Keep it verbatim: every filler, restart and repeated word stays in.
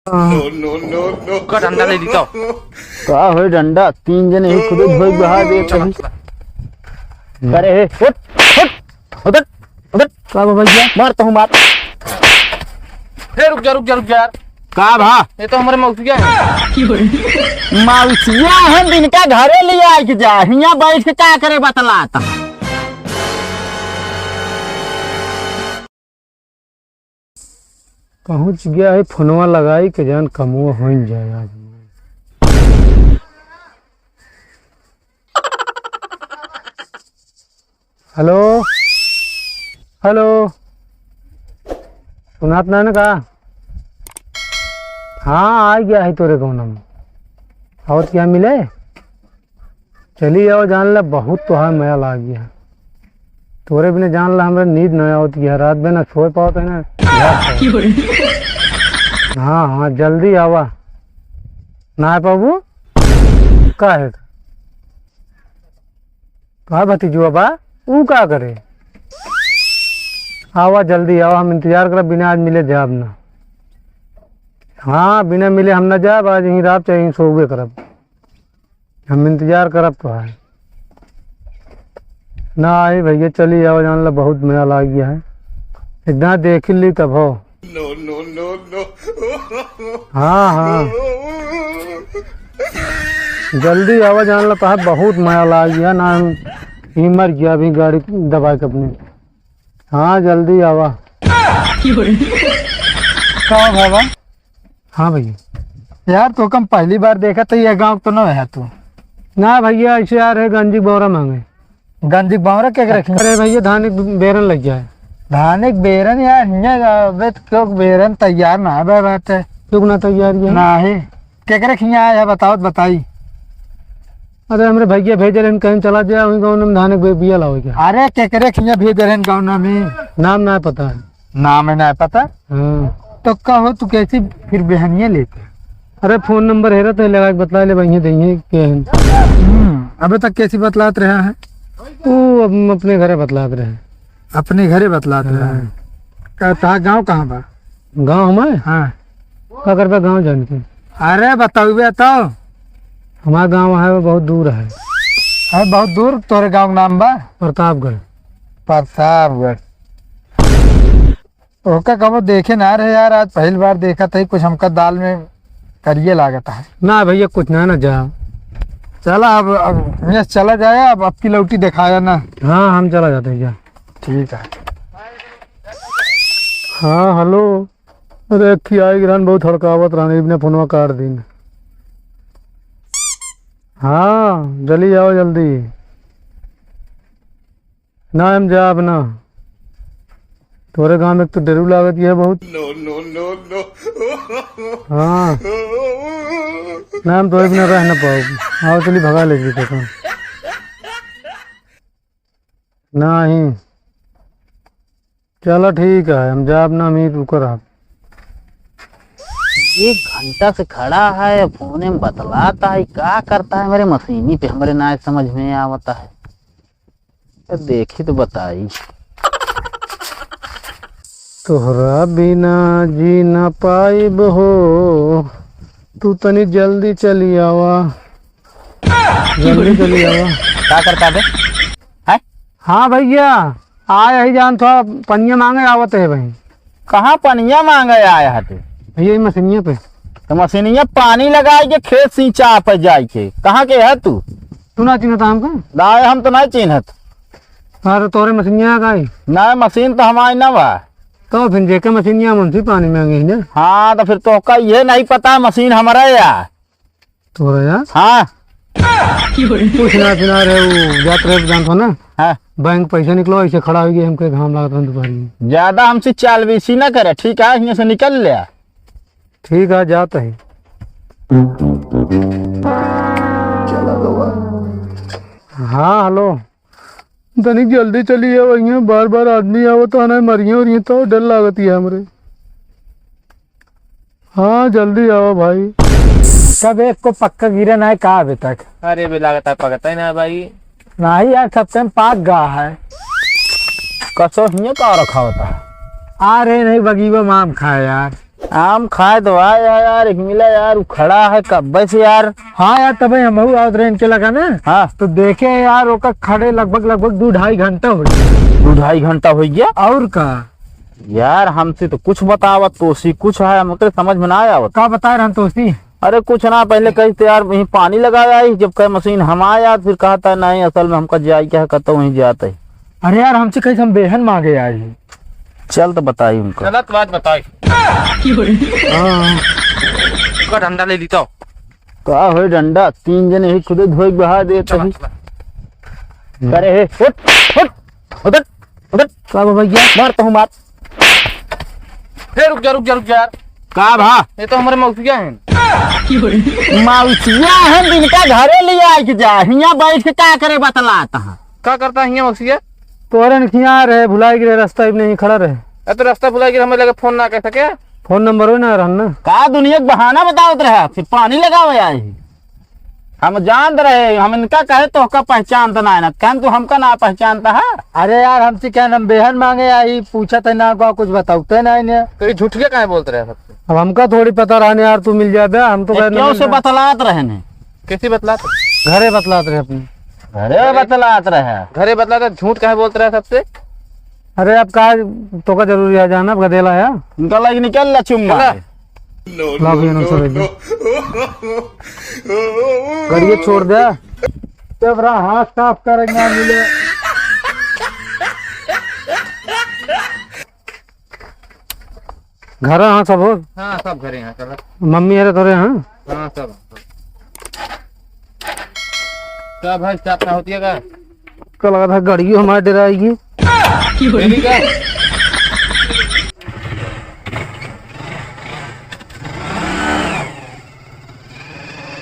का डंडा दे दी तो। का होई डंडा? तीन जने ही खुदे धोई बहा दे चला, कहीं। चला। अरे हे, उठ, उठ, उठ, उठ। का बा भैया? मार तो हूँ, मार। ए, रुक जा, रुक जा, रुक जा यार। का भा? ये तो हमरे मौसिया है। मौसिया है, दिन का घरे ले आए के जा, हियाँ बैठ के का करे बतलाता। पहुँच गया है, फोनवा लगाई के जान कमुआ होइन जाए आज। हेलो, हेलो, सुनात ना का? हाँ, आ गया है तोरे गौना में। आवत क्या मिले? चली आओ, जान ला, बहुत तोहार मया लाग गया। तोरे बिना, जान ला, हमरा नींद ना आवत गया। रात में ना सोए पावत है ना। हाँ, हाँ, जल्दी आवा। ना आ पाबू? का है? का भतीजुआ बा? ऊ का करे? आवा, जल्दी आवा, हम इंतजार करब, बिना आज मिले जाब ना। हाँ, बिना मिले हम ना जाब, आज यहीं रात चाहे यहीं सोवे करब। हम इंतजार करब तोहार। ना आई भैया, चली आओ, जान ला बहुत मया लाग गया है। एक दाँय देख ली तब हो। No, no, no, no। हाँ, हाँ। जल्दी आवा, जान ला तोहार बहुत मया लाग गया ना, हम ही मर गया अभी गाड़ी दबा के अपने। हाँ, जल्दी आवा। का बाबा? हाँ भैया। यार, तोका हम पहली बार देखा था, ये गाँव तो ना है तू। ना भैया, ऐसे आ रहे गंजी बौरा माँगे। गंजी बौरा के रखी? अरे भैया, धान एक बेरन लग जाए। धान एक बेरन यार, हियाँ अबे तो क्यों बेरन तैयार ना बे बात है। क्यों ना तैयार ये? ना है। केकरे खियाँ आया है, बताओ तो बताई। अरे, हमरे भैया भेजे रहन, कहीं चला जाए, वहीं गाँव में धान के बे-, बिया लावे के। अरे, केकरे खियाँ भेजे रहन गाँव में? नाम ना पता है। नाम है ना पता? हाँ। तो कहो, तू कैसे फिर बेहनिया लेते? अरे, फोन नंबर हेरा तो लगा के बतला ले, वहीं देंगे के हैं। हम्म, अबे तक कैसी बतलात रहा है? वो अब अपने घरे बतलात रहे। अपने घरे बतलात रहा है। हाँ। का, तहार गाँव कहाँ बा? गाँव हमारे? हाँ। का करबे गाँव जान के? अरे, बतउबे तो। हमार गाँव है, वो बहुत दूर है। अरे, बहुत दूर तोरे गाँव के नाम बा? प्रतापगढ़। प्रतापगढ़। ओका कबो देखे ना रहे यार, आज पहली बार देखा था, कुछ हमका दाल में करिए लागत है। ना भैया, कुछ ना, ना जा। चला अब, अब यस चला जाए, अब, अब की लौटी दिखाया ना। हाँ, हम चला जाते हैं, जा। ठीक है। हाँ, हेलो। अरे, खियाई गिरहन बहुत हड़कावत रहन, इबने फोनवा काट दीन। हाँ, जल्दी आओ, जल्दी। ना, हम जाब ना। तोरे गाँव में एक तो डेरू लागत है बहुत। No, no, no, no। हाँ। ना, हम तोरे बिना रह ना पाउब। आओ, चली भगा ले जी तो। नहीं। चला ठीक है, हम जाब ना, हम ही रुकर आप। एक घंटा से खड़ा है, फोने में बतलाता है, का करता है मेरे मशीनी पे, हमरे ना समझ में आवता है। तो देखी तो बताई। तोहरा बिना जी ना पाइब हो, तू तनी जल्दी चली आवा, जल्दी चली आवा। का करता बे? हैं? हाँ भैया, आय ही जान, थोड़ा पनिया माँगे आवत है भाई। कहाँ पनिया माँगे आय हटे? भैया, ये मशीनिया पे। तो मशीनिया पानी लगाई के खेत सींचा पे जाई के। कहाँ के है तू? तू ना चिन्हत हमका? ना, हम तो नहीं चिन्हत। अरे, तोरे मशीनिया का है? ना, मशीन तो हमारी ना बा। तो फिर जेके मशीनिया, हम उनसे पानी माँगे ही ना। हाँ, तो फिर तोहका ये नहीं पता, मशीन हमारा या। तोरा यार? हाँ। कुछ ना सुना रहे, वो जात रहे, जानत हो ना? हाँ। बैंक पैसा निकलो, ऐसे खड़ा हो गया, हमके घाम लागत रहन दोपहर में। ज्यादा हमसे चालबेसी ना करे, ठीक है? यहाँ से निकल ले। ठीक है, जात है। हाँ, हेलो। तनिक जल्दी चली आओ, यहाँ बार बार आदमी आवत है ना, मरिये उरिये तो डर लागत है हमरे। हाँ, जल्दी आवा भाई। कब एक को पक्का गिरे ना है का अभी तक? अरे, बे लागत है पकता ही ना भाई। नहीं यार, सब टाइम पाक गा है। कसो हियाँ का रखा होता है? अरे नहीं, बगीवा माम खाए यार। आम खाए तो आए है यार, एक मिला यार, उ खड़ा है कब्बे से यार। हाँ यार, तबे हमहू आवत रहे इनके लगा ना। हाँ। तो देखे यार, ओकर खड़े लगभग, लगभग दू ढाई घंटा हो गया। दू ढाई घंटा हो गया? और का? यार, हमसे तो कुछ बतावत, तोसी कुछ है, हमके समझ में ना आवत। का बताए रहन तोसी? अरे कुछ ना, पहले कही तो यार, यहीं पानी लगाए आई, जब कहे मशीन हम आए यार, फिर कहता है, "नहीं, असल में हमका जाई क्या कहता, वहीं जाते।" अरे यार, हमसे कही हम बेहन मांगे आई। चल तो बताई उनका। गलत बात बताई। हाँ। का डंडा ले लीता हो। का होई डंडा? तीन जने ही खुदे धोई बहा देत चला, ही। चला। करे हे, उठ, उठ, उठ, उठ। का बा भैया? मार तो हूँ मार। हे रुक जा, रुक जा, रुक जा यार। का भा? ये तो हमारे मौसिया हैं। मौसिया हैं, इनका घरे ले आए के जा। हियाँ बैठ के का करे बतलात है? का करता है हियाँ मौसिया? तोरे न खिया रहे, भुलाई गिरे, रास्ता ही नहीं खड़ा रहे। ए, तो रास्ता भुलाई गिरे, हमें लगे फोन ना कर सके? फोन नंबर हो ना रहन ना। का दुनिया के बहाना बतावत रहे, फिर पानी लगावे आई। हम जानत रहे, हम इनका कहे तो का पहचानता ना है ना, कहन तू हमका ना पहचानता है। अरे यार, हमसे क्या नाम बेहन मांगे आई, पूछत है ना, का कुछ बतावते ना इन्हें। तो ये झूठ के काहे बोलत रहे सबसे? अब हमका थोड़ी पता रहने यार, तू मिल जाबे, हम तो ए, कहने क्यों मिल से रहा। बतलात रहे ने? कैसी बतलात? घरे बतलात रहे अपने। घरे बतलात रहे। घरे बतलात रहे, झूठ काहे बोलत रहे सबसे? अरे अब का तोका जरूरी है जाना, अब गदेला है। निकल, निकल ला चुम्मा। चला। ला भैया, ना छोड़े दे। गाड़िए छोड़ दे। जब रहा हाथ साफ करेंगे मिले। घर हाँ सब हो? हाँ, सब घरे हैं, चला। मम्मी अरे तोरे हाँ? हाँ, सब। का भाई, साफ ना होती है का? का लगा था गाड़ियों हमारे डराएगी। मेरी का?